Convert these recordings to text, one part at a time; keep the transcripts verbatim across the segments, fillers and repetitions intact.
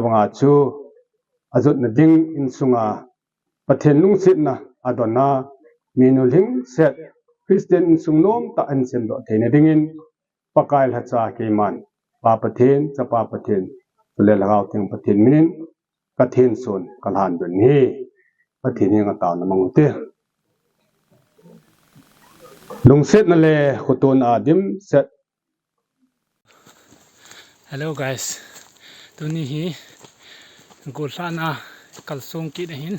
Banga chu ajotna ding insunga Pathen lungsetna adonna, minu lhingset Christian insung nomtah ahin semdoh theina dingin Pakai lhacha keiman Pa Pathen, Chapa Pathen, chule Lhagao Theng Pathen minin kathenson kalhan don ahi. Pathen henga taona mang ute. Lungsetna le khotona dimset. Hello guys, tuni hi gollhahna kalsong kit ahin,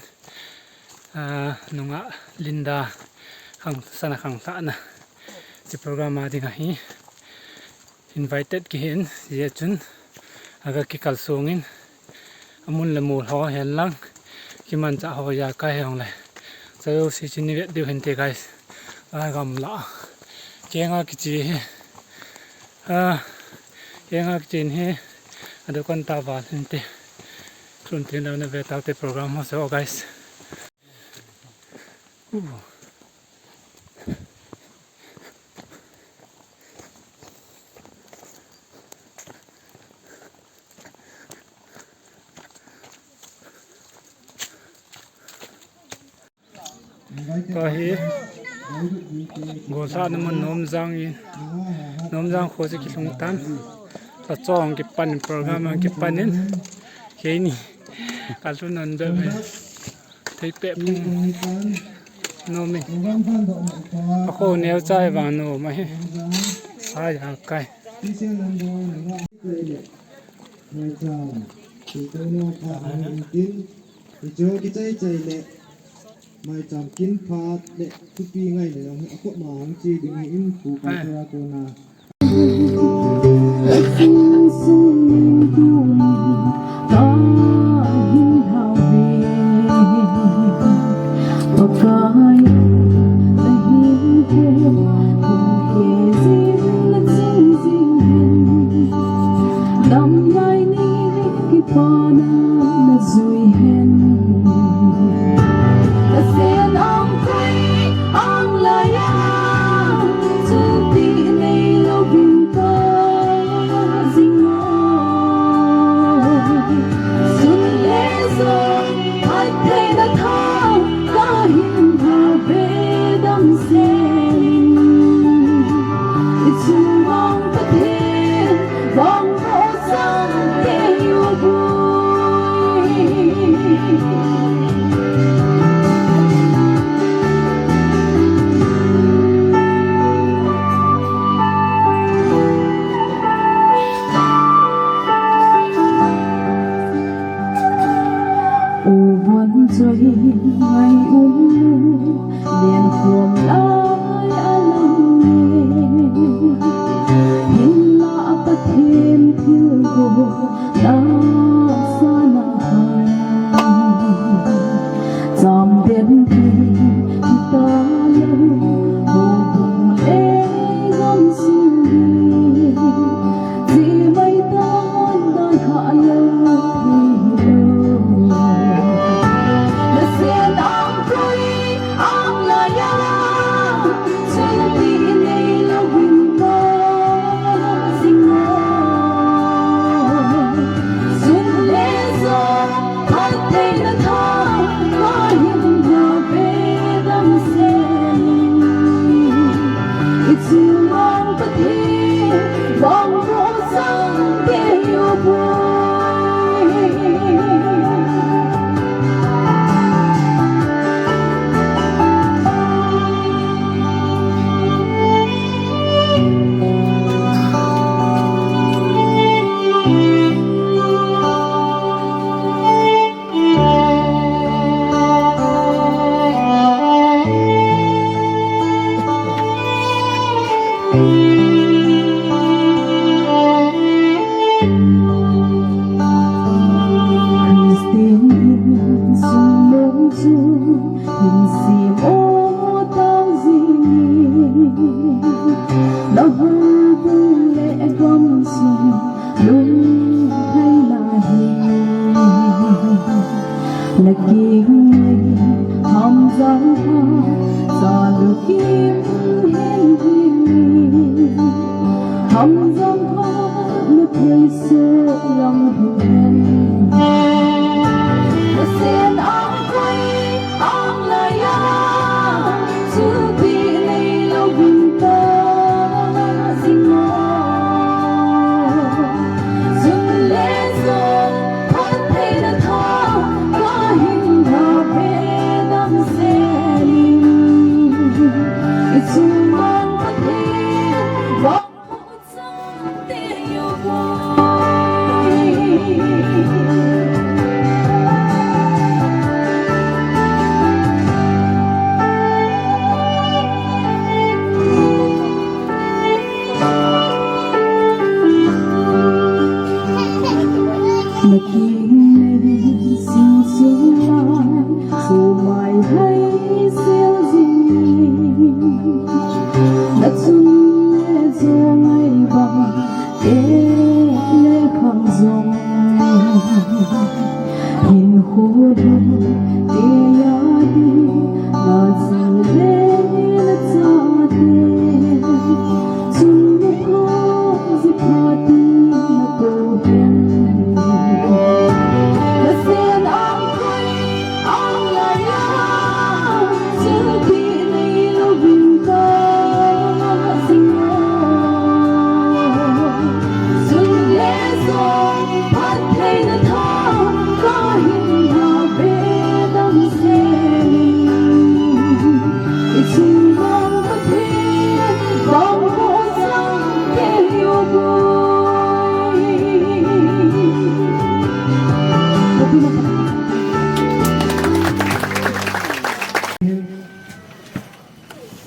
ah, nungah Linda khang, sana khanglhahna ti program a dinga hi invited kihin, hijeh chun aga kikalsongin, amun le mol ho henlang, kimanchah ho jakai hijongle, chajouse chun ni vet diu hinte guys. Ai gamla. Kenga kiche hi. Ah, kenga kichen hi. Adukan ta val hinte. Tun tin na ve taute program ho so guys. Uh. Tua hi gollhahna mun Nomjang in, Nomjang kho chu kilhung tan. Lachong kipan in, program ang kipan in. Keini kalhun nan be me. Thei pe pung nom in. Akho neo chai vang nom ahi. Ai ha kai. Maicham, Tuikai no kha hung in tin, hichu kichai chai le, maicham kin phat le, thupi ngai le, akop ma hung chi ding hi in pu pa. Ai. Tua ra kona. U bon choi ngai um nu, len khom lai a lang le. Hinla Pathen thilgon na sana ha. Cham den ki ta lo, ho bu le gam sung ni.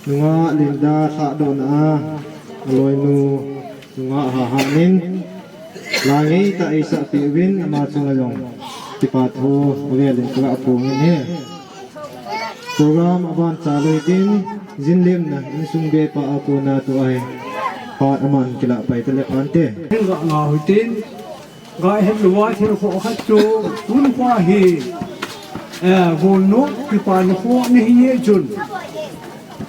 Nungah Linda lhahdohna a, aloinu nungah Hahanin la ngeitah eisahpeh uvin, ama chunga jong kipa thu avel in kaga phong in ahi. Program aban chalou hitin, jinlemna insung bepa a kona tua hi phat aman kilah pai tale phante. Hin ga nga hitin, ga het louva thil khoh khat chu, tun khoa hi, eh, golnop kipana khoh nahi jeh chun,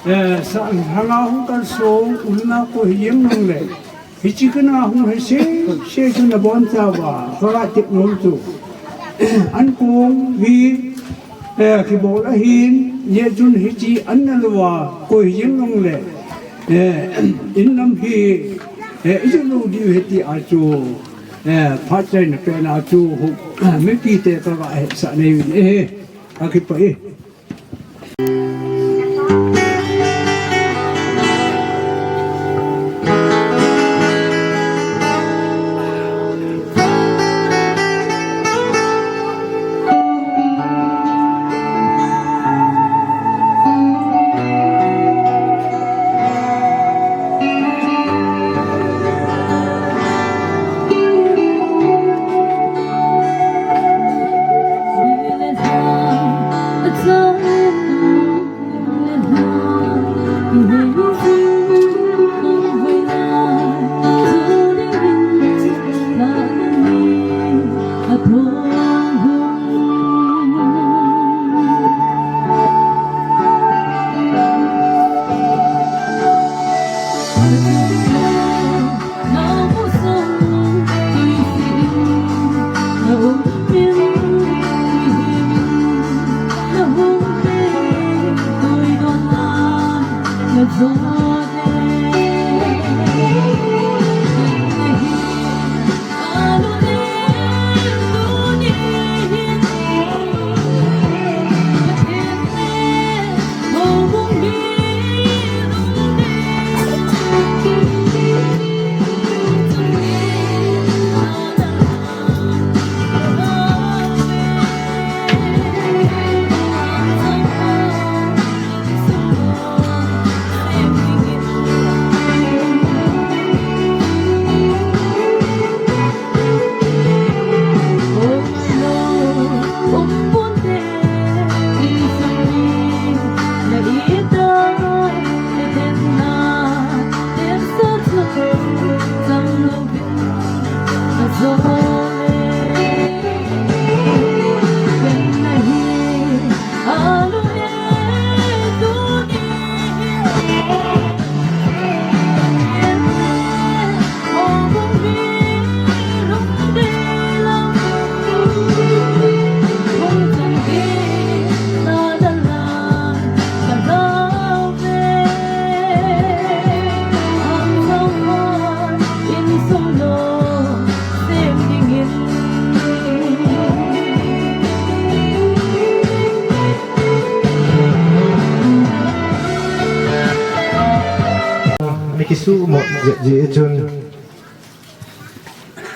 eh, sa lhanga hung kalsong, ulna koi hijeng jongle, hiche kana hung hi sese chu nabonchauva kaga tep nom chu, ankong hi, eh, kibol ahin, hijeh chun hiche anna louva koi hijeng jongle, eh, in lam hi, eh, ijot lou diu ahi tia chu, eh, phatchaina pena chu, mipite kaga hetsah nahi uvin ahi, kakipah e. Mi kisuhmo jep ji e chun.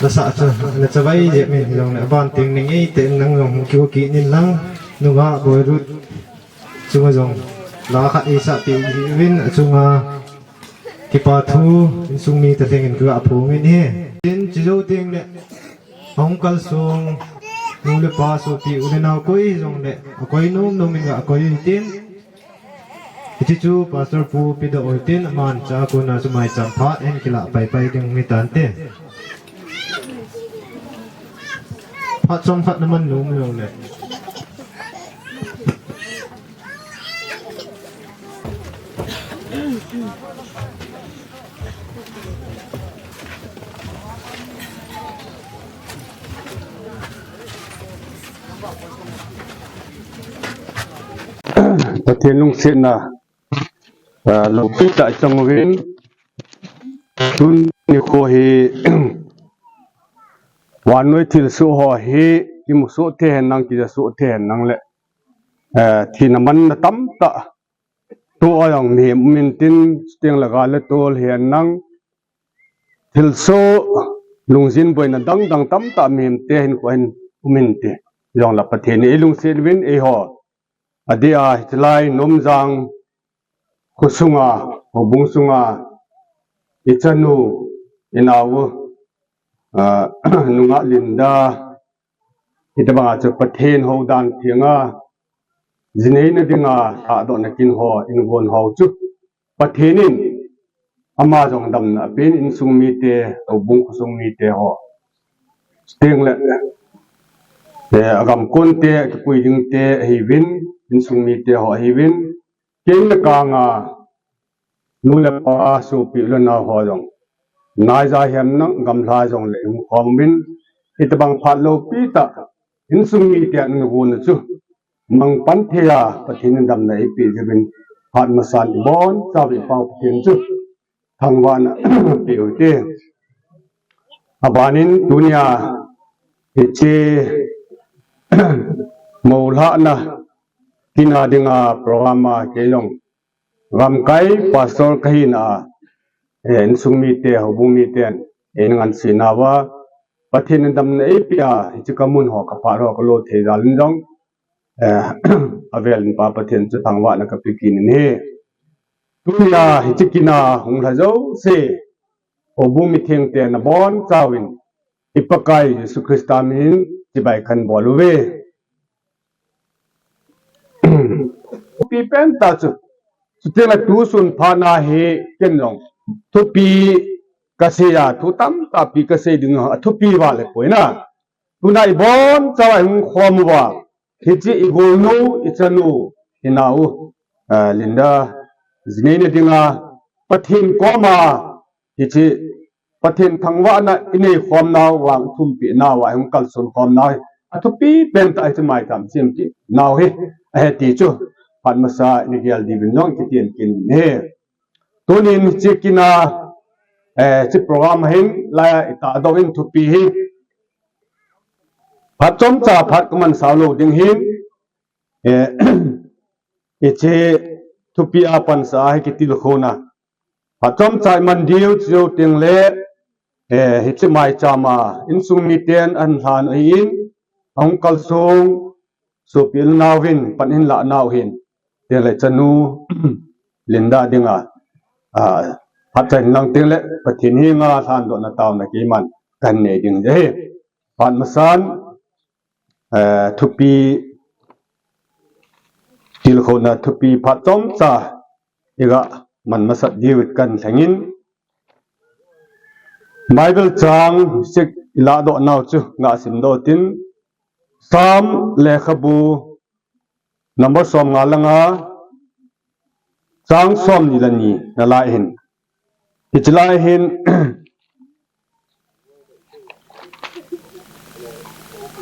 Lasa chu, na chavai jep min hilou le, aban teng ni ngeitah in nang jong hung kigo kit in lang, nungah Boilut chunga jong la khat eisahpeh uvin, achunga kipa thu insung mite lhengin kaga phong in ahi. Tin, chujou teng le, Ahung kalsong nu le pa, sopi u le nao koi jongle akoi nom nom in ga akoi u hitin. Hiche chu Pastor Pu Pidoh u hitin, aman cha kona chu maicham phat hin kilah pai pai ding hitante. Phat chomkhat naman nom jongle. Pathen lungsetna, ah, lopi tah chang uvin, tuni nikho hi, vannoi thilsoh ho hi, imu soh thei hen lang, kija soh thei hen lang le, eh, thina manna tamtah, tu a jong mihem um intin, chuteng le gal le tol hi hen lang, thilsoh, lungjin boina dang dang tamtah mihemte hinkho hin um inte. Jongle Pathen in eilungset uvin eiho, adeh a hitilai Nomjang khosunga, houbung sunga, ichanu, inao u, ah, nungah Linda, hitobanga chu Pathen houdan thenga, jineina dinga lhahdohna kin ho, ingon ho chu Pathen in ama jong damna apen, insung mite, houbung khosung mite ho. Chuteng le, eh, agam konte, kipui dingte ahiuvin, insung mite ho ahiuvin, kei le kanga, nu le pa, sopi u le nao ho jong, naija hihen lang gamla jongle hung khom uvin, hitobang phat lopi tah, insung mite in agon u chu mang pan thei a, Pathen in damna eipeh jeh uvin, phat masan ibonchauvin i Pau Pathen chu thangvahna pe u hite. Abanin tunia hiche moulhahna kin a dinga program a kei jong gamkai pastor kahina a, eh, insung mite, houbung miten, eh, ngansena uva, Pathen in damna eipeh a, hiche kamun ho, kaphat ho, kalo thei jal in jong, eh, avel in Pa Pathen chu thangvahna kape kit in ahi. Tunia hiche kin a hung lha jouse, houbung mithengte nabonchauvin, i Pakai Jesu Christa min in chibai kahin bol uve. Thupi pen tah chu, chuteng le tusun phat na hi ken jong thupi kasei a, thu tamtah pi kasei ding a, athupi uva le poi na. Tuna ibonchauva ihung khom uva, hiche igolnu, ichanu, inao u, ah, Linda, jineina dinga Pathen koma hiche Pathen thangvahna inei khom nau vang, thupi nau a ihung kalson khom nau hi athupi pen tah, hiche maicham chim ti nau hi ahi ti chu phat masa in igel diuvin jong kiti in kin ahi. Tunin hiche kin a, eh, hiche program hin laiya itahdoh in thupi hi phat chomcha phat kaman sao lou ding hin, eh, hiche thupi a pansa a hi kitilkhouna phat chomcha iman diu, chujou teng le, eh, hiche maicham a insung miten ahin lhan u ahin, ahung kalsong sopi u le nao uvin pan ahin lah nau hin, teng le chanu Linda dinga, ah, phat chan lang teng le Pathen henga lhandohna taona keiman kahin nei ding ahi. Phat masan, eh, thupi tilkhouna thupi phat chomcha iga man masat diu kahin lheng in, Bible chang sik ilahdoh nau chu ngasim doh tin, Psalm lekhabu number som nga le nga, chang somni le ni na lai hin. Hiche lai hin,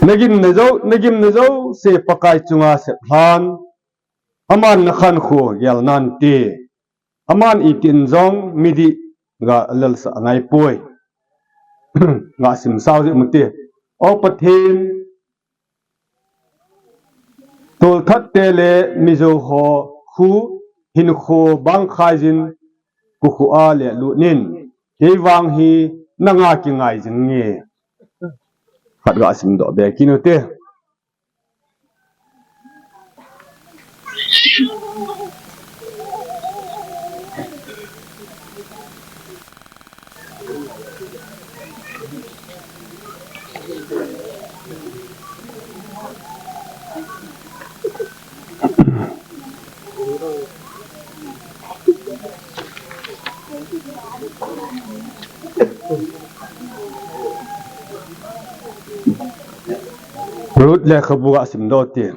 nagimna jou, nagimna jouse Pakai chunga sep lhan, aman nakhankho gel nante. Aman itih in jong midih ga lelsah angai poi. Ngasim sao jeh u hite. O Pathen, tolthat te le mijou ho khu hinkho bangkhai jin kukhu a lelut in, kei vang hi nanga kingai jing nge. Khat ga simdoh be kit u hite. Ruth lekhabu a simdoh te.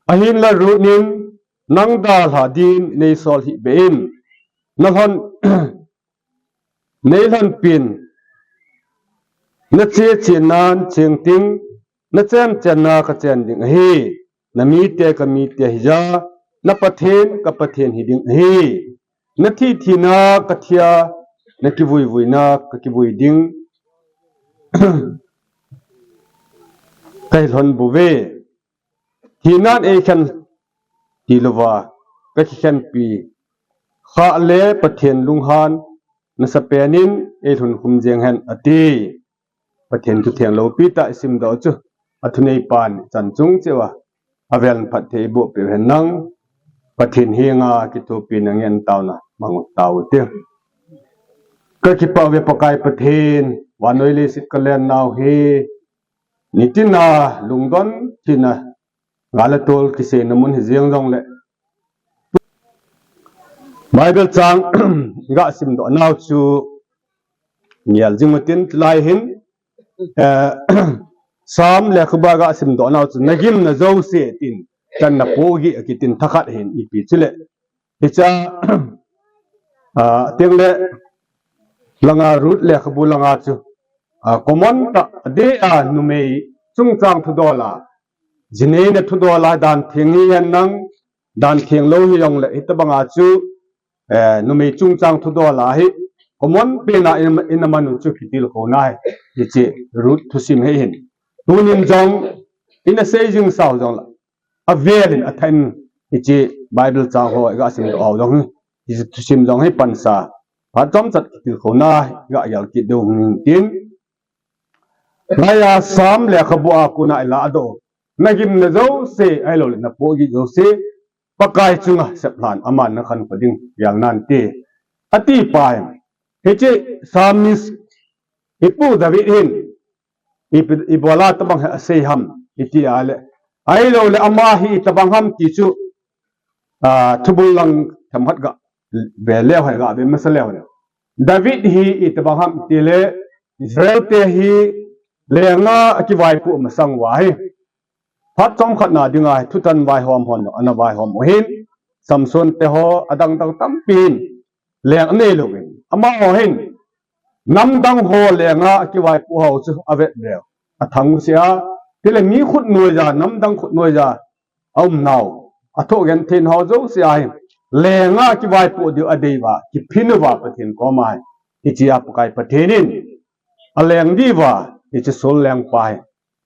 Ahinla Ruth in, nang dalha din neisol hih beh in, nalhon, neilhonpin, nache chenan cheng ding, nachen chenna kachen ding ahi. Namite kamite hija, na Pathen ka Pathen hiding ahi. Nathi thina kathia, nakivui vuina kakivui ding kahilhon bouve. Thinan eikhen tilouva kakikhenpi khah le Pathen lunghan nasapen in eilhun khum jeng hen, ati. Pathen thutheng loupi tah isimdoh chu, athuneipan chan chung cheh uva avel phatthei boh peh hen lang, Pathen henga kithopina ngen taona mang u tau te. Kakipah uve Pakai Pathen, vannoi leiset kalennau hi, nitina lungdon thina, gal le tol kiseina mun hi jeng jongle, Bible chang ga simdoh nau chu ngel jing utin, tulai hin, eh, Psalm lekhabu ga simdoh nau chu, nagimna jouse tin, channa pohgih akitin, thakhat hin ipi chule. Hicha, ah, tengle langa Ruth lekhabu langa chu, ah, common tah, adeh a numei chungchang thudol a, jineina thudol a, dan theng hihen lang, dan theng lou hijongle, hitabanga chu, eh, numei chungchang thudol a hi common pena in, ina manu chu kitilkhouna hi, hiche Ruth thusim hi hin. Tunin jong ina sei jing sau jongle, avelin athain hiche Bible chang ho ga simdoh jong hi, hiche thusim jong hi pansa, phat chomchat kitilkhouna ga gel kit diu hin tin. Laiya Psalm lekhabu a kona iladoh, nagimna jouse, ahilouleh napohgih jouse, Pakai chunga seplhan, aman nakhankho ding, gel nante, ati pa hi. Hiche Psalmist, ipu David hin, ipi, ibola tobang hi asei ham iti a le, ahilouleh ama hi itobang ham ti chu, ah, thubul lang themkhat ga ve leu hen, ga ve masa leu hen, David hi itobang ham itile, Israel te hi lenga akivaipoh masang uva hi, phat chomkhat na dinga hi thutan vaihom hon ana vaihom u hin, Samson te ho, adang dang tampi hin leng anei louvin, amaho hin namdang ho lenga akivaipoh ho chu avet leu, athangse a, tile mi khutnoija, namdang khutnoija aumnau, athoh gentheina ho jouse a hi lenga kivaipoh diu adei uva, kiphin uva Pathen koma hi, hichea Pakai Pathen in aleng diuva hiche Saul lengpa hi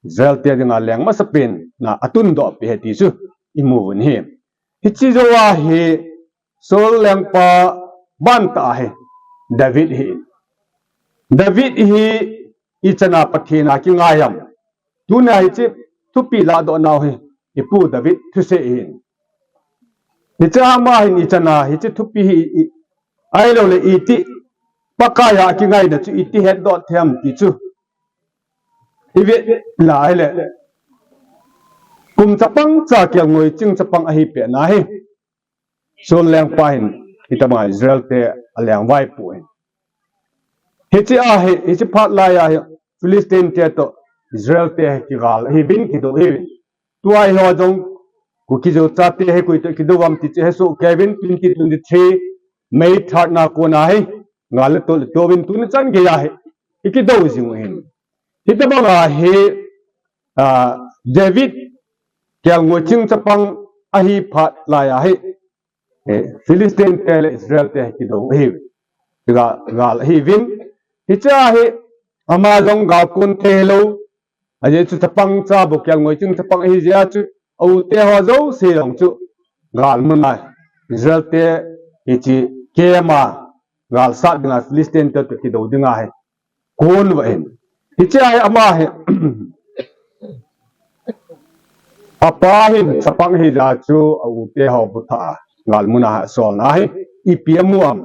Israel te dinga leng masapen na atundoh peh e ti chu imu uvin ahi. Hiche jouva hi Saul lengpa bantah a hi David hi, David hi ichana Pathen a kingai ham? Tunia hiche thupi ladoh nau hi ipu David thusei ahin. Hiche ama hin ichana hiche thupi hi, i, ahilouleh iti, Pakai a kingaina chu iti hetdoh thei ham ti chu ivet leh, kum chapang cha kelngoi ching chapang ahi pet na hi, Saul lengpa hin itobanga Israel te aleng vaipoh ahin. Hiche a hi, hiche phat laiya hi Philistine te toh Israel te hi kigal ahiuvin, kidou ahiuvin. Tua hi ho jong Kuki-Zo chate hi koi toh kidou ham ti chu hesoh kei uvin, twenty twenty-three May third na kona hi gal le tol itouvin, tuni chan geiya hi ikidou jing u ahin. Hitobanga hi, ah, David kelngoi ching chapang ahi phat laiya hi, eh, Philistine te le Israel te hi kidou ahi, ga, gal ahiuvin. Hichea hi ama jong gal kon thei lou, ajeh chu chapang cha bou, kelngoi ching chapang ahi jeh a chu, a u te ho jouse jong chu gal muna Israel te hiche camp a gal sat dinga Philistine te toh kidou dinga hi kon uva ahin. Hichea hi ama hi apa hin chapang ahi jeh a chu a u te ho bou thah a gal muna asolna hi ipi amu ham?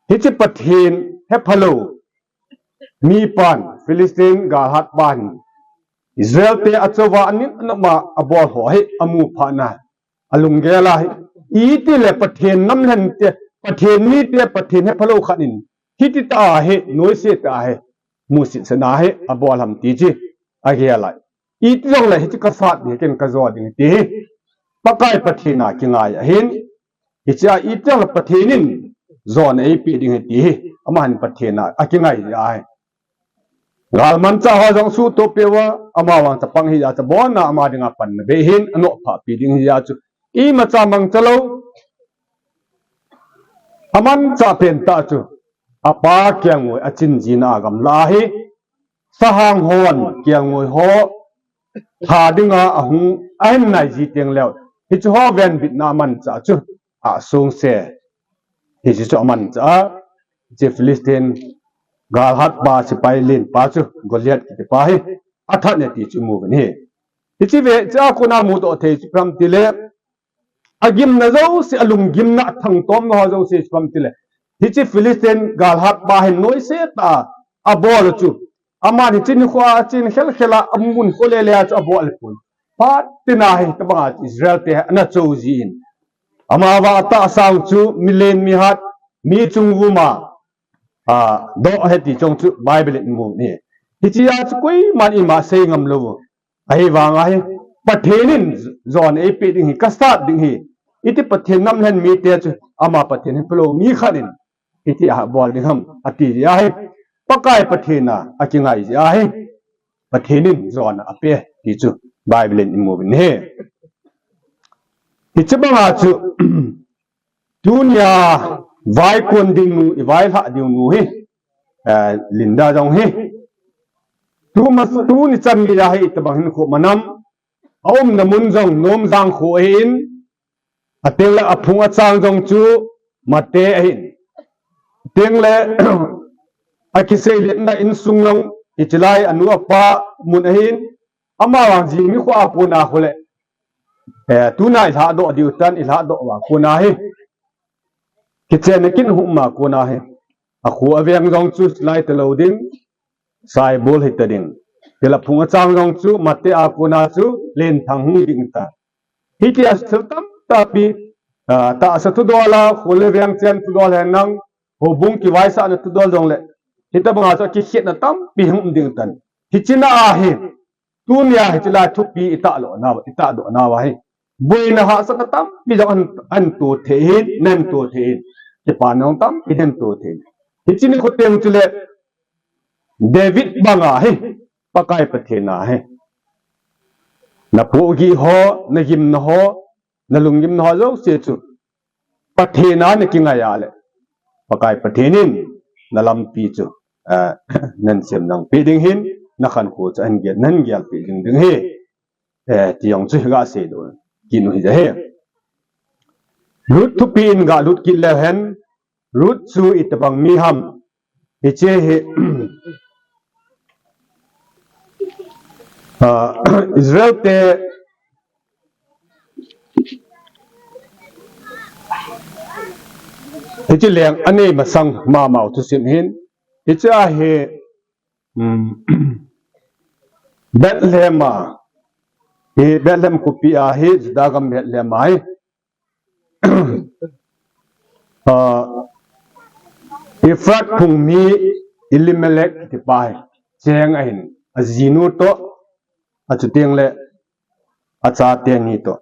Hiche Pathen hephalou mipan, Philistine galhatpan Israel te achouva anin anopma abol ho hi amu phatna, alunggel a hi, itile Pathen namlhen te, Pathen mite, Pathen hephalou khat in hiti tah a hi, noise tah a hi, musitsahna hi abol ham ti chu agel a, iti jongle hiche kasat ding, ken kajo ding ti hi Pakai Pathen a kingai ahin. Hichea iti jongle Pathen in jona eipeh ding ahi ti hi, amahin Pathen a akingai ahi. Galmanchah ho jong suhtoh peh uva, ama vang chapang hija chu abon a ama dinga panna bei ahin, anoh phah pi ding hija chu imacha mangcha lou. Amanchah pen tah chu apa kelngoi achin jina a gamla ahi. Sahang hon kelngoi ho tha dinga ahung ahin nai ji teng leu, hiche ho venbitna amanchah chu asungse. Hiche chu amanchah a, hiche Philistine galhatpa, sepai lenpa chu Goliath kitipa hi athat e ti chu imu uvin ahi. Hiche ve, hichea kona mudoh thei chu ipi ham tile, agimna jouse, alunggimna, athangtomna ho jouse chu ipi ham tile, hiche Philistine galhatpa hin noise tah a abol chu, aman hiche nikhoa achen khelkhel a, amun kholele a chu abol pon. Phat tina hi tobanga Israel te ana chou jin, amavang atahsa chu milen mihat, mi chungvum a adoh ahi ti jong chu Bible in imu ahi. Hichea chu koiman ima sei ngam lou u. Ahivanga hi Pathen in jona eipeh ding hi, kasat ding hi, iti Pathen namlen mite chu ama Pathen hi pelou mi khat in iti abol ding ham ati jeh ahi. Pakai Pathen a akingai jeh ahi, Pathen in jona ape ti chu Bible in imu uvin ahi. Hiche banga chu tunia vaikon ding nu, ivailhah ding nu hi, eh, Linda jong hi, tuma, tuni chan geiya hi itobang hinkho manam, aumna mun jong Nomjang kho ahin, atengle aphung achang jong chu Mate ahin, atengle akiseiletna insung jong hichelai anu apa mun ahin, amavang jing nikho a kona khole, eh, tuna ilhahdoh diu tan, ilhahdoh uva kona hi, kichenna kin hum ma kona hi, akho aveng jong chu lai talou ding, Saibol hita ding. Tila phung achang jong chu Mate a kona chu Lenthang hung ding ta. Hitia thil tamtah pi, ah, tahsa thudol a, khole veng chen thudol henlang, houbung kivaisahna thudol jongle, hitobanga chu akikhetna tampi hung um ding tan. Hichena ahi, tunia hichelai thupi itahdoh nauva, itahdoh nauva hi, boina hahsatna tampi jong ahin, ahin to thei hin, nahin to thei hin. Kipana jong tampi nahin to thei hin. Hiche nikho teng chule David banga hi, Pakai Pathen a hi, napohgih ho, nagimna ho, nalunggimna ho jouse chu Pathen a nakingai a le, Pakai Pathen in nalampi chu, eh, nahin semlang peh ding hin, nakhankho chu ahin gel, nahin gelpeh ding ding ahi, eh, ti jong chu iga seidoh kit u ahi. Ruth thupi in galut kit leu hen, Ruth chu itobang mi ham, hiche hi, ah, Israel te, hiche leng anei masang mamau thusim hin, hiche ahi, um, Bethlehem a, hi Bethlehem khopi a hi, Judah gam Bethlehem a hi, ah, Ephrath phung mi Elimelech kitipa hi cheng ahin, ajinu toh, achutengle achate ni toh,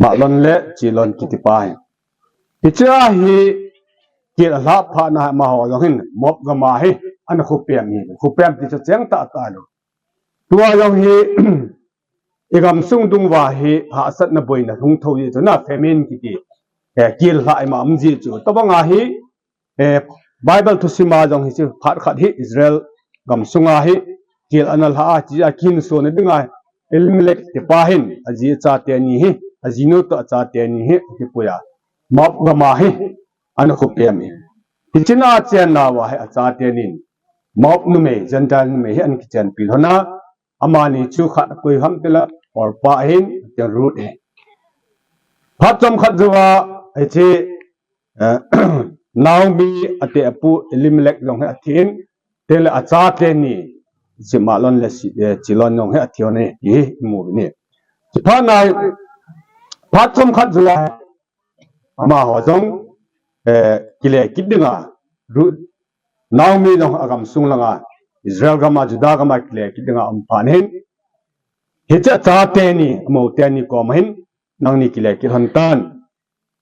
Mahlon le Chilion kitipa hi. Hichea hi kel alhah phatna amaho jong hin Moab gam a hi ana khopem hi, khopem ti chu cheng tahtah lou. Tua jong hi igamsung dunguva hi hahsatna boina hung thou ji chu na, famine kiti, eh, kel lhah ima um ji chu. Tobanga hi, eh, Bible thusima jong hiche phat khat hi Israel gamsunga hi kel ana lhah a, hichea kihinsona dinga Elimelech tipa hin aji achate ni hi, ajinu toh achate ni hi akipui a, Moab gam a hi ana khopem hi. Hichea achennauva hi achate nin Moab numei, Gentile numei hi ana kichenpi lhona, amani chu khat koi ham tile Orpah ahin, ati Ruth ahi. Phat chomkhat jouva hiche, eh, Naomi ate apu Elimelech jong hi athin, tile achate ni, hiche Mahlon le si, eh, Chilion jong hi athi lhon e ti hi imu uve. Chuphat nai, phat chomkhat jouva amaho jong, eh, kile kit dinga, Ruth, Naomi jong agamsung langa Israel gam a, Judah gam a kile kit ding a um phat hin, hiche achate ni, amou teni koma hin, nangni kile kit lhon tan,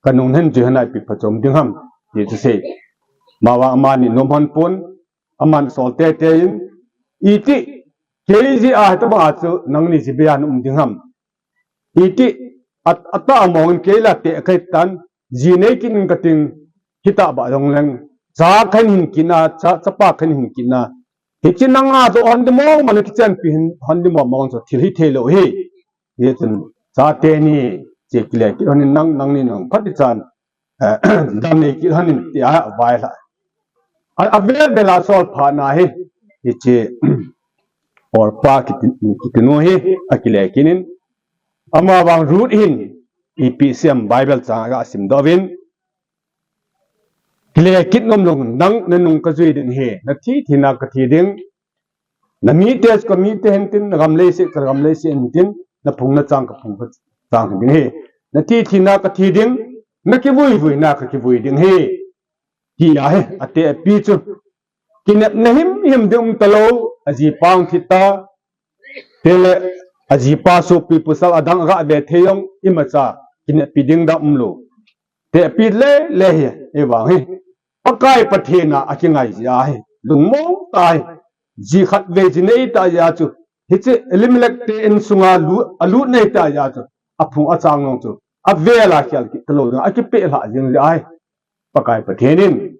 kanung hin jui hon a ipi phachom ding ham, ti chu asei. Amavang amani nom lhon pon, aman asol teitei in, iti, kei jeh a hitobang a chu nangni jibia na um ding ham. Iti, at, atah mong in kei la te akai tan, ji nei kit in kating, hitah ba jong leng, cha kahin hin kit na, cha, chapa kahin hin kit na. Hiche nanga jo hon di mong, mana kichenpi hin, hon di mong mong chu thil hithei lou hi. Hichun, chate ni, che kile kit lhon in nang, nangni nang phat ichan, eh, dam nei kit lhon in tia avai lha. A, avel vel a sol phat na hi, hiche, Orpah kiti, kiti nu hi, akile kit in. Amavang Ruth hin, ipi asei em Bible chang a kasim doh uvin. Kile kit nom lou, nang nanung kajui ding ahi, nathi thina kathi ding, namite chu kamite ahin tin, nagam leiset chu kagam leiset ahin tin, naphung nachang kaphung nachang ahi ding ahi. Nathi thina kathi ding, nakivui vuina kakivui ding ahi. Tia hi, ate api chu. Kinepna himhim ding um talou, ajipa ahung thi ta. Chule, ajipa sopi pasal adang aga ve thei jong, imacha, kineppi ding dang umlou. Ate api le, le hi, ahivang hi. Pakai Pathen a akingai jeh ahi. Lungmong tah hi. Ji khatvei ji nei tah jeh a chu. Hiche Elimelech te insunga lu, alut nei tah jeh a chu. Aphung achang jong chu. Avel a khel kit talou ding, akipeh lhah jeng jeh ahi. Pakai Pathen in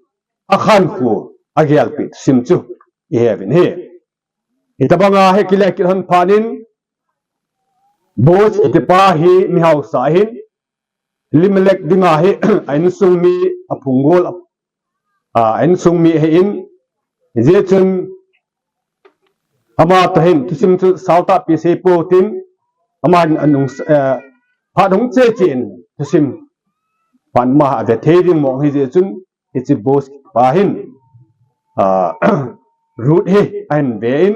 akhankho, agelpeh thusim chu iheuvin ahi. Hitobang a hi kile kit lhon phat in, Boaz kitipa hi mihausa ahin, Elimelech dinga hi a insung mi, aphunggol, a, a insung mi ahin, hijeh chun ama toh hin thusim chu sao tahpi sei pou tin, aman anung, eh, phat hung che che in thusim pan ma ave thei ding mong ahi jeh chun, hiche Boaz pa hin, ah, Ruth hi ahin ve in,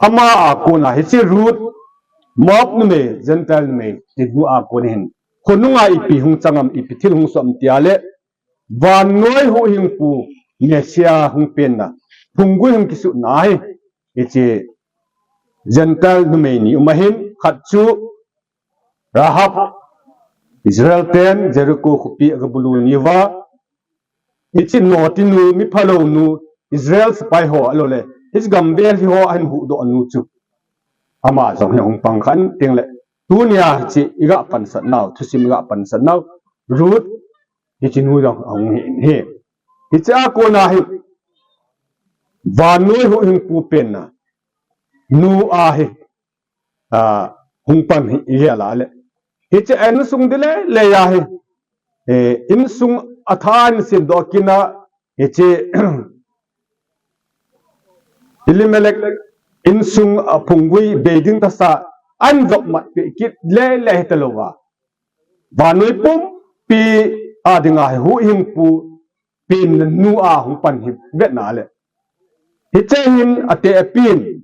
ama a kona hiche Ruth, Moab numei, Gentile numei, ti nu a kon hin, khonunga ipi hung chang am, ipi thil hung soh am tia le, vannoi huhhingpu Messiah hung penna, phunggui hung kisuhna ahi, hiche Gentile numei ni um ahin, khat chu Rahab, Israel ten Jericho khopi aga bulu ni uva, hiche notinu, miphalou nu, Israel sepai ho, ahilouleh, hiche gamvel hi ho ahin huhdoh nu chu. Ama jong hi hung pang khan teng le, tunia hiche iga pansat nau, thusim iga pansat nau, Ruth, hiche nu jong ahung hi in ahi. Hiche a kona hi, vannoi huhhingpu penna, nu ahi, a, hung pan hi igel a le. Hiche a insung dile, le ahi. Eh, insung atha ahin sem doh kit na, hiche Elimelech insung aphunggui bei ding tahsa ahin jop mat peh kit le, le hita louva. Vannoi pumpi a dinga hi huhhingpu penna nu a hung pan hi vet na le. Hiche hin ate apin,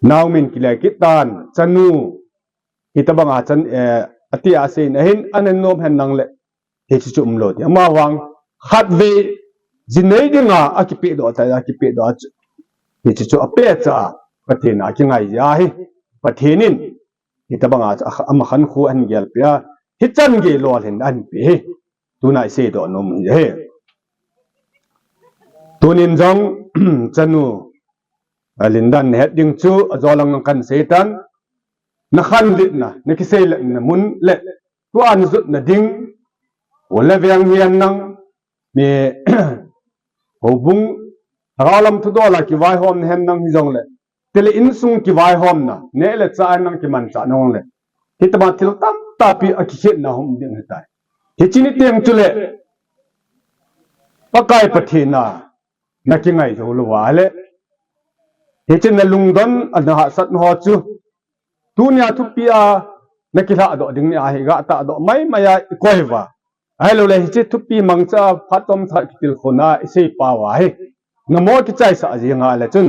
Naomin kile kit tan, chanu, hitobanga chan, eh, ati a asei na hin, ana nom hen nang le, hiche chu umlou ti. Amavang, khatvei, ji nei dinga, akipehdoh ta, akipehdoh a chu. Hiche chu apehcha, Pathen a akingai jeh ahi. Pathen in, hitobanga chu, a, ama khankho ahin gelpeh a, hichan gei lolhin ahin pe hi. Tuna isei doh nom hi ahi. Tunin jong, chanu, a, Lindan nahet ding chu, ajo lang lang kan sei tan, nakhanlitna, nakiseiletna mun le, tua najotna ding, ole veng hihen lang, mi, houbung, lhagao lam thudol a kivaihomna hen lang hijongle, chule insung kivaihomna, neh le chah a nang kimanchah nahung le. Hitobang thil tamtah pi a kikhetna hung um ding ahitai. Hiche ni teng chule, Pakai Pathen a, nakingai jou louva le. Hiche nalungdon, a nahahsatna ho chu. Tunia thupi a, nakilhahdoh ding ni ahi, ga tahdoh maimai a ikoi uva. Ahilouleh hiche thupi mangcha phat chomcha kitilkhouna isei pau ahi. Namo kichaisah jeng a le chun.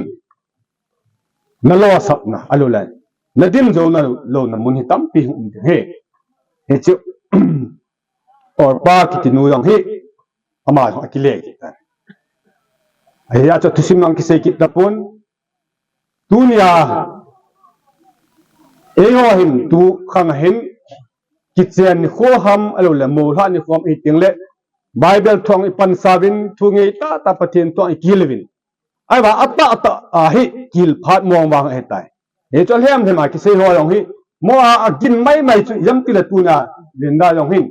Nalosapna, ahilouleh. Nadim jou na louna mun hi tampi hung um ding ahi. Hiche Orpah kiti nu jong hi. Ama jong akile kit tan. Ahia chu thusim lang kisei kit tapon. Tunia eiho hin tu khang hin kichen nikho ham ahilou le molhah nikho ham iting le Bible thu ipan sauvin thu ngeitah tah Pathen thu ikihil uvin. Ahivang atah tah a hi kihil phat mong vang ahitai. Hichu alhem lhem a kisei ho jong hi mo a agin maimai chu ijemti le tuna Linda jong hin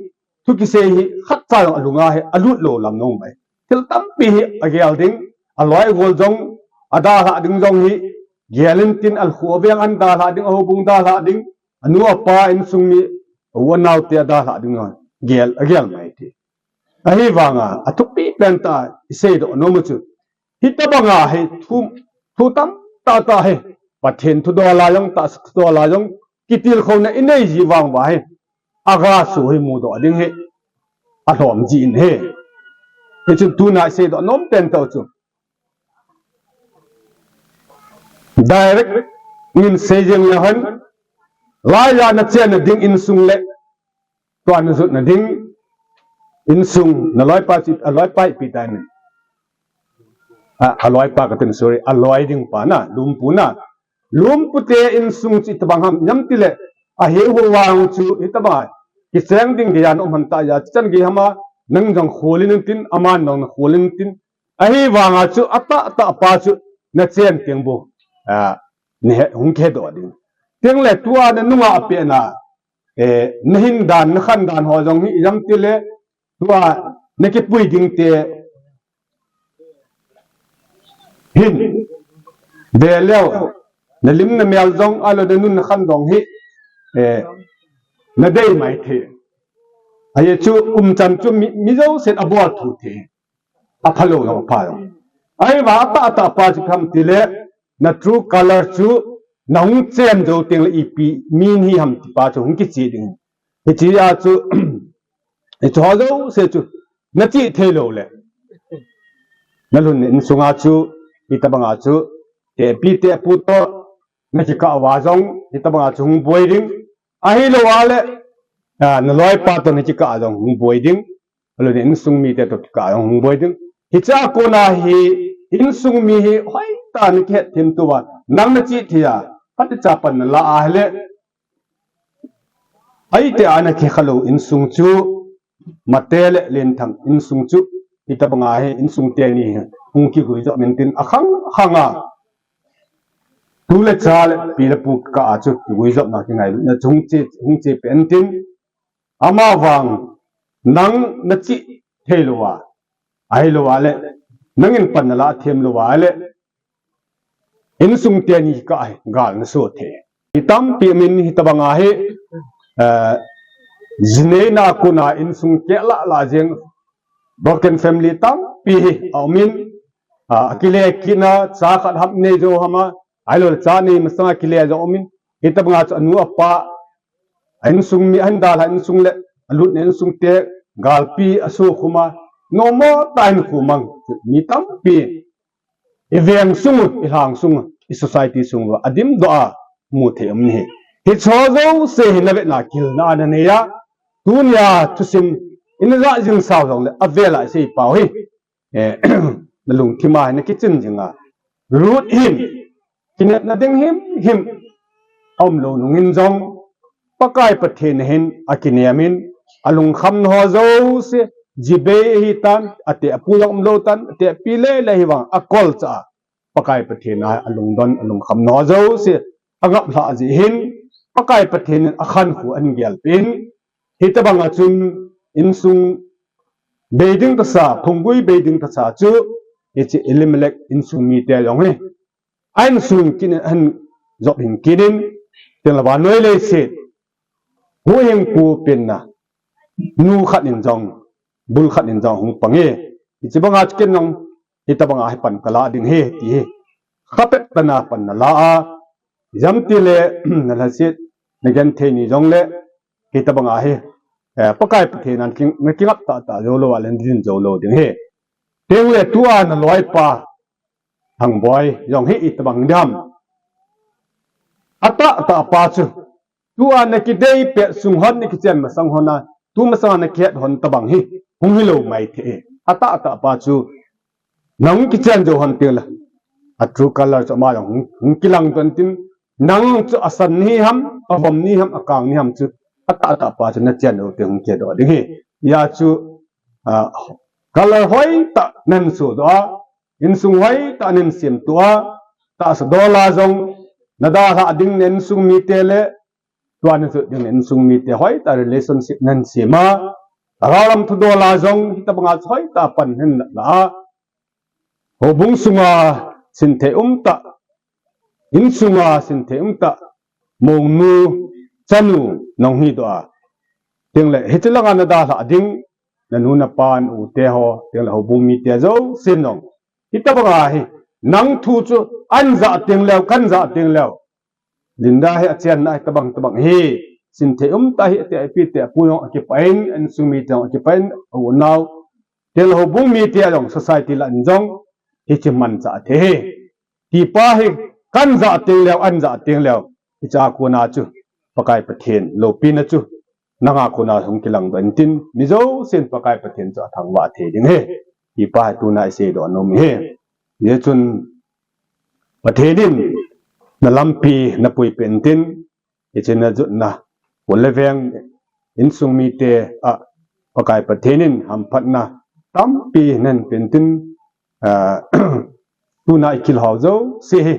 thu kisei hi khatcha jong alunga hi alut lou lam nong mai. Thil tampi hi agel ding, aloi agol jong adalhah ding jong hi gel intin, alkhu aveng adalhah ding, ahoubung dalhah ding, anu apa insung mi u anao te adalhah ding jong gel, agel mai ti. Ahivanga athupi pen tah isei doh nom u chu hitabanga hi thu, thu tamtah tah hi Pathen thudola jong, tahsa thudola jong kitilkhouna inei ji vang uva hi aga su hi mudoh ding hi alhom ji in hi. Hichun tuna isei doh nom pen tah u chu direct in sei jeng le hon, laiya nachenna ding insung le tua najotna ding insung, naloipa chu, aloipa ipi tai ni. A, aloipa katin, sorry, aloi ding pa na, lumpu na. Lumpu te insung chu itobang ham ijemti le ahi hu vang chu itobang kicheng ding geiya na um hon tah a, chan gei hama nang jong khol intin, aman jong nakhol intin. Ahivanga chu atah tah pa chu nachen teng bou, a, nahe, hung kihe doh ding. Teng le tua nanunga apehna, eh, nahin dan, nakhan dan ho jong hi ijemti le tua nakipui ding te hin ve leu, nalim namel jong ahilou le nanun nakhan jong hi, eh, nadei mai thei. Ahi chu umchan chu mi, mi jousen abol thu thei. Aphalou jong apha jong. Ahivang atah tah pa chu ipi ham ti le, na true color chu nahung chen jou teng le ipi min hi ham ti pa chu hung kiche ding. Hichea chu hichu ho jouse chu nachih thei lou le, nalhun insunga chu hitobanga chu tehpi tehpu toh nakikah uva jong hitobanga chu hung boi ding. Ahilou a le, a, naloipa toh nakikah a jong hung boi ding. Ahilou le insung mite toh kikah a jong hung boi ding. Hichea kona hi insung mi hi hoitah a nakihet them tou va, nang nachih thei a, phatecha pan nala a ahile, ahi tia nakikha lou insung chu, Mate le Lenthang insung chu hitobanga hi insung teni hi hung kiguijop intin, akhang khanga tu le cha le pi le pu kikah a chu kiguijopna kingailutna chu hung che, hung che peh intin, amavang nang nachih thei lou a, ahilou a le nangin pan nala them lou a le, insung teni kikah a hi gal naso thei. Mi tampi umin hitobanga hi, eh, jineina a kona insung keh lah lah jeng, broken family tampi hi aumin, ah, akile kitna, cha khat ham nei jou hama, ahilou le cha nei masanga kile jong aumin, hitobanga chu anu apa, a insung mi ahin dalha insung le alutna insung te galpi aso khum a, nommo tah in khu mang mi tampi iveng sung u, ilhang sung u, i society sung uva adimdoh a mu thei um ahi. Hiche ho jouse hi navetna kilna nanei a, tunia thusim ina jah jing sau jongle avel a isei pau hi, eh, nalungthim a hi nakichen jing a. Ruth hin kinepna ding himhim aumlou nungin jong, Pakai Pathen hin akinem in, alungkhamna ho jouse, jibei ahitan, atehpu jong umlou tan, atehpi lele hivang akolcha a, Pakai Pathen a alungdon, alungkhamna ho jouse angap lhah jeh hin, Pakai Pathen in akhankho ahin gelpeh in, hitobanga chun insung bei ding tasa, phunggui bei ding tasa chu, hiche Elimelech insung mite jong hi a insung kin in ahin jop hin kin in, tin la vannoi leiset huhhingpu penna nu khat in jong, bul khat in jong hung pang e. Hiche banga chu ken jong hitobanga hi pan kala ding ahi ti hi khapet tah a pan nala a, ijemti le nalhaset, nagenthei ni jongle hitobanga hi, eh, Pakai Pathen a naking, nakingap tahtah joulou a le nadin joulou ding ahi. Tengle tua naloipa Thangboi jong hi itobang ding ham. Atahtah pa chu, tua nakidei pet sung hon, nakichen masang hon a, tu masanga nakihet hon tobang hi hung hilou maithei. Atahtah pa chu nang kichen jou hon teng le, a true color chu ama jong hung, hung kilang doh in tin, nang chu asan nahi ham, avom nahi ham, akang nahi ham chu, atah atah pa chu nachen jou teng hung kidoh ding ahi. Hijeh chun, ah, color hoitah nahin sodoh a, insung hoitah nahin semto a, tahsa dol a jong nadalhah ding, na insung mite le, tua nasut ding insung mite hoitah relationship nahin sem a, lhagao lam thudol a jong hitobanga chu hoitah pan nahin la a, houbung sunga sinthei umtah, insunga sinthei umtah, mounu, chanu, nahung hidoh a, teng le hiche langa nadalhah ding, nanu napa, nu te ho, teng le houbung mite jousen jong, hitobanga hi, nang thu chu ahin jah teng leu, kahin jah teng leu, Linda hi achenna hi tobang tobang ahi, sinthei umtah ahi, ati, ipi ati, apu jong akipah in, insung mite jong akipah in, a u nao, teng le houbung mite jong, society lah in jong, hiche manchah thei ahi. Tipa hi, kahin jah teng leu, ahin jah teng leu, hichea kona chu, Pakai Pathen loupina chu, nanga kona hung kilang doh in tin, mi jousen Pakai Pathen chu athangvah thei ding ahi. Tipa hi tuna iseidoh nom ahi. Hijeh chun Pathen in nalampi napui peh in tin, hiche najotna, khol le veng, insung mite a Pakai Pathen in hamphatna tampi nahin peh in tin, ah, tuna ikilhou jouse hi,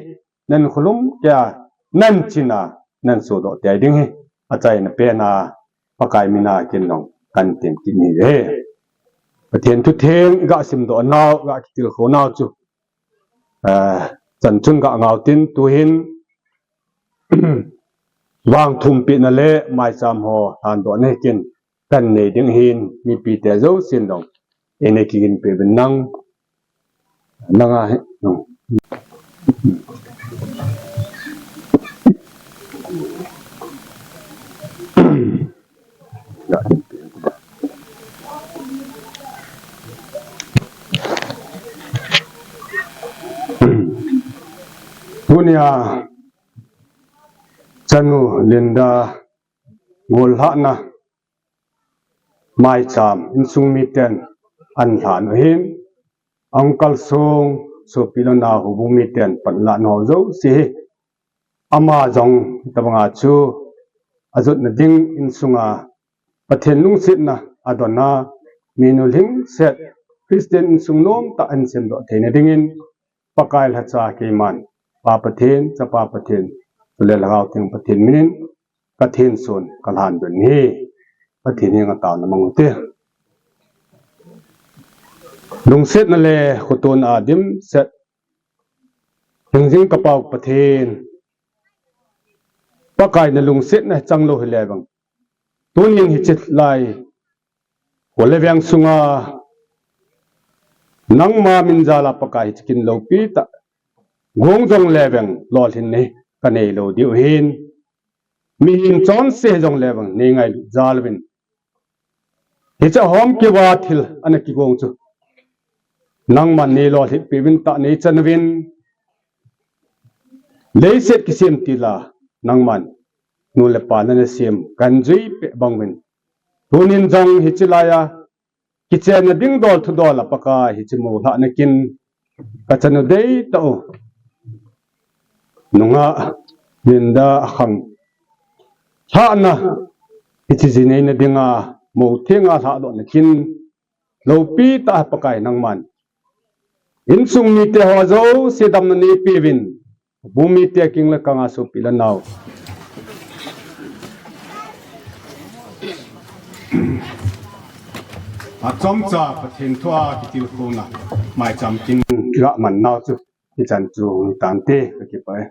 nahin kholum keiya, nahin chin a, nahin sodoh tei ding ahi, achaina pen a, Pakai mina kin jong kahin temkit ahi. Pathen thutheng iga simdoh nau, iga kitilkhou nau chu, ah, chan chun ga ngau tin, tuhin, vangthumpehna le maicham ho lhandohna hi kin kahin nei ding ahin, mipite jousen jong, eina kigin peh uvin lang, nanga hi, tunia chanu Linda gollhahna maicham insung miten ahin lhan u ahin, ahung kalsong sopi le nao, houbung miten panlahna ho jouse hi, ama jong hitobanga chu ajotna ding insunga Pathen lungsetna adon a, minu lhingset Christian insung nomtah ahin semdoh theina dingin, Pakai lhacha keiman, Pa Pathen, Chapa Pathen, chule Lhagao Theng Pathen minin, kathenson kalhan doh ahi. Pathen henga taona mang ute. Lungsetna le khotona dimset hingjing kapau Pathen, Pakai nalungsetna chang lou hile vang, tunin hiche lai khol le veng sunga nangma min jal a Pakai, hiche kin loupi tah, gong jong le veng lolhinna hi kanei lou diu ahin, mihem chonse jong le veng nei ngailut jal uvin, hiche ahom keuva thil ana kigong chu nangman nei lolhit peh uvin, tah nei chan uvin, leiset kisem tila nangman nu le pa nana sem kahin jui peh bang uvin, tunin jong hiche laiya kichenna ding dol thudol a Pakai, hiche moulhahna kin kachanu deitah u nungah Linda akhang lhahna, hiche ji neina dinga mou thenga lhahdohna kin loupi tah Pakai nangman insung mite ho jouse damna neipeh uvin, houbung mite king le kanga sopi le nao, achomcha Pathen thua kitilkhouna maicham kin kiga man nau chu hichan chu hung tante, kakipah e.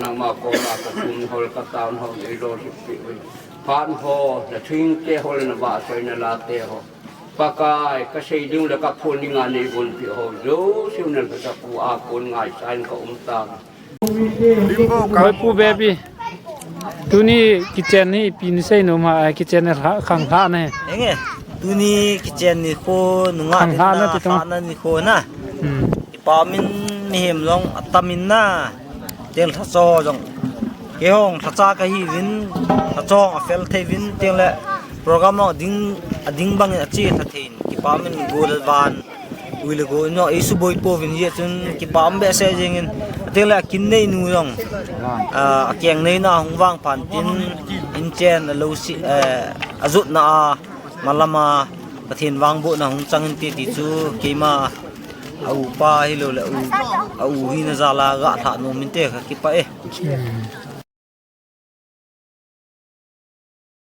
Nangma koma ka kum hol, ka town hol, i lo si pi. Pan ho, na thing te hol, na ba soi, na la te ho. Pakai, ka sei ding le ka phun ding a nei gon pi ho. Jo siu na ka pu a kon ngai sa in ka um ta. Oi, Pu Bepi. Tuni kitchen ni ipi ni sei nom ham, eh, kitchen ni lha-, khang lha ne. Enge, tuni kitchen ni kho nunga khang lha na ti tong. Lha na ni kho na. Hmm. Kipa min mihem jong atam in na. Teng lhacha jong. Kei hong lhacha ka hi vin, lhacha hong a fel thei vin, teng le program hong a ding, a ding bang in a chi lha thei in. Kipa min go le van. Ui le go, no, i suboi po vin hia chun kipa um behseh jeng in. Teng le a kin nei nu jong. A, a keng nei na hung vang pan tin, in chen a lo si, eh, a jot na a, malam a, Pathen vangbohna hung chang in ti ti chu, keima, a upa hi lo le, a u, a u hi na jal a ga lha nom in te ka kipa e. Hmm.